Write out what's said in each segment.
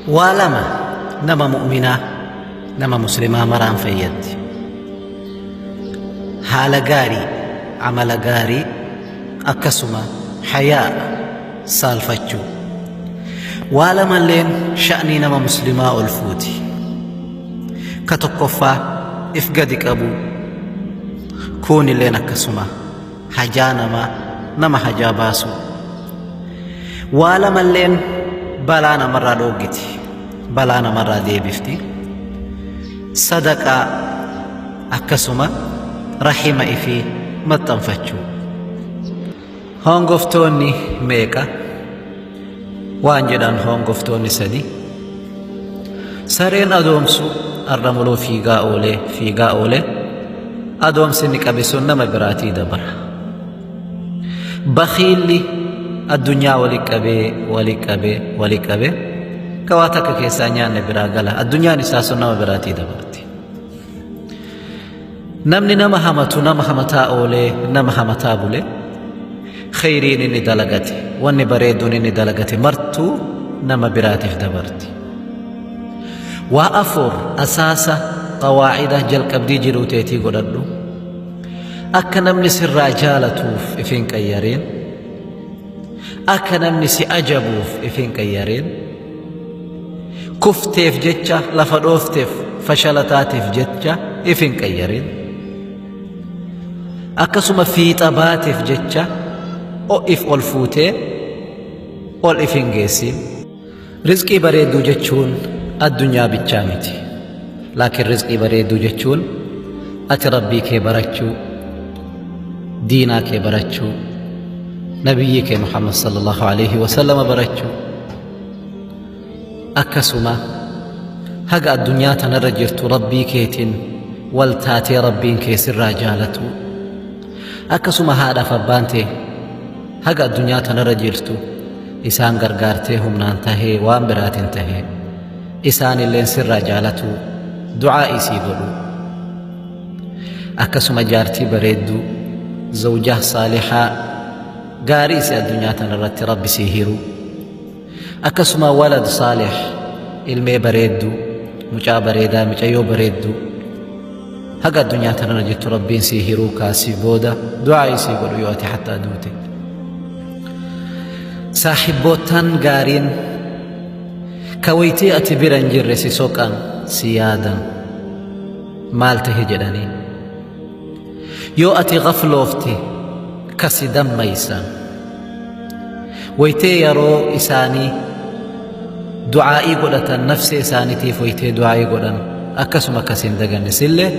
Waa lama nama mu'minaa nama muslimaa maraan fayyaddi. Haala gaarii, amala gaarii, akkasuma hayaa saalfachuu. Waa lamalleen sha'nii nama muslimaa ol fuuti. Ka tokkoffaa if gadi qabuu. Kuunilleen akkasuma hajaa namaa nama hajaa baasuu. Waa lamalleen balaa namarraa dhooggiti. Balaa namarraa deebifti. Sadaqaa akkasuma rahima ifii maxxanfachuu. Hongoftoonni meeqa? Waan jedhan hongoftoonni sadi. Sareen adoomsu arra muluu fiigaa oolee fiigaa oolee adoomsi inni qabe sun nama biraatii dabara. Bakhiilli addunyaa wali qabee wali qabee wali qabee ka waa takka keessaa nyaanne biraa gala addunyaan isaa sun nama biraatii dabarti. Namni nama hamatu nama hamataa oolee nama hamataa bule kheyriin inni dalagate wanni bareedduun inni dalagate martuu nama biraatiif dabarti. Waa afur asaasa qawaacida jalqabdii jiruu teetii godhadhu. Akka namni sirraa jaalatuuf if hin qayyariin. Akka namni si ajabuuf if hin qayyariin. Kufteef jecha lafa dhoofteef fashala taateef jecha if hin qayyarin. Akkasuma fiixa baateef jecha if ol fuutee ol if hin geessin. Rizqii bareedduu jechuun addunyaa bichaa miti. Laakiin rizqii bareedduu jechuun ati Rabbii kee barachuu, diinaa kee barachuu, nabiyyii kee Muhammad sallallahu alaihi wasallama barachuu. Akkasuma haga addunyaa tanarra jirtu Rabbii keetiin wal taatee Rabbiin kee sirraa jaalatuu. Akkasuma haadhaaf abbaan tee haga addunyaa tanarra jirtu isaan gargaartee humnaan tahee waan biraatiin tahee isaanilleen sirraa jaalatuu du'aa isii godhuu. Akkasuma jaartii bareedduu zawjah saalihaa gaarii isii addunyaa tanarratti Rabbi sii hiruu. Akkasuma walad saalih ilmee bareedduu mucaa bareedaa micayyoo bareedduu haga addunyaa tanarra jirtu Rabbiin sii hiruu kaasii booda du'aa isii godhu yoo ati hattaa duute. Saaxibboottan gaariin ka waytii ati bira hin jirre si soqan si yaadan maal tahe jedhanii. Yoo ati ghafloofte ka si dammaysan. Waytee yaroo isaanii du'aa'ii godhatan nafsee isaaniitiif waytee du'aa'ii godhan akkasuma ka si hin daganne sillee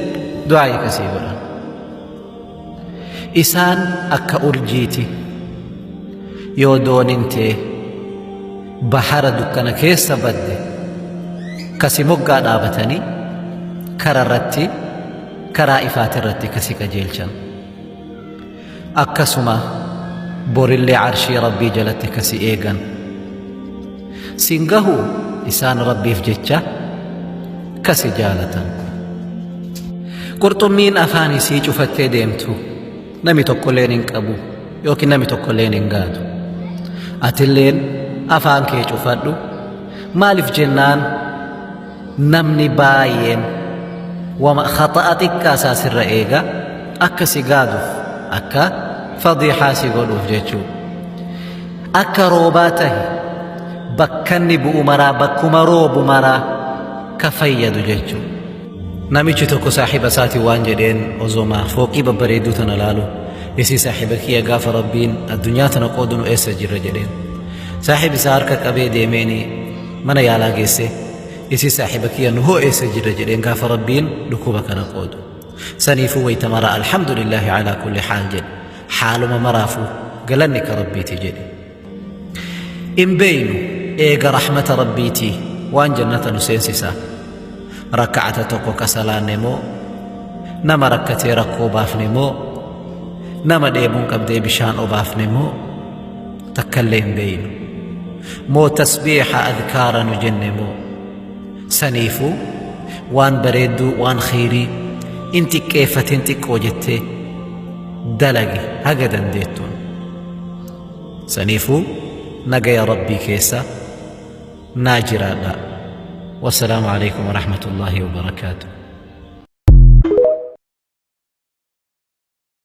du'aa'ii ka sii godhan. Isaan akka urjiiti yoo doonin tee bahara dukkana keessa badde ka si moggaa dhaabatanii kara irratti karaa ifaatirratti ka si qajeelchan. Akkasuma borillee arshii Rabbii jalatti ka si eegan. Sin gahu isaan Rabbiif jecha ka si jaalatan. Qurxummiin afaan isii cufattee deemtu nami tokkolleen hin qabu yookiin nami tokkolleen hin gaadu. Atilleen afaan kee cufadhu maaliif jennaan Namni baay'een wama khaxa'a xiqqaa isaa sirra eega akka si gaaduuf akka fadiixaa si godhuuf jechuu. Akka roobaa tahi bakkanni bu'u maraa bakkuma roobu maraa ka fayyadu jechuu. Namichi tokko saahiba isaatiin waan jedheen osoma fooqii babbareedduu tana laalu isii saahiba kiyya gaafa Rabbiin addunyaa tana qoodu nu eessa jirra jedheen. Saahibi isaa harka qabee deemeeni mana yaalaa geesse isii saahiba kiyya nu hoo eessa jirra jedheen gaafa Rabbiin dhukkuba kana qoodu. Saniifuu wayta maraa alhamdulillaahi alaa kulli haal jedhe. Haaluma maraafuu galanni ka Rabbiiti jedhe. In beeynu eega rahmata Rabbiitii waan jannata nu seensisa. Rakka'ata tokko ka salaanne moo nama rakkatee rakkoo baafne moo nama dheebuun qabdee bishaan obaafne moo takkallee hin beeynu. Moo tasbiiha adkaara nu jenne moo saniifuu waan bareedduu waan kheyrii in xiqqeeffatin xiqqoo jettee dalagi haga dandeettuun. Saniifuu nagaya Rabbii keessa naa jiraadhaa. Wassalaamu alaikum warahmatullaahi wabarakaatu.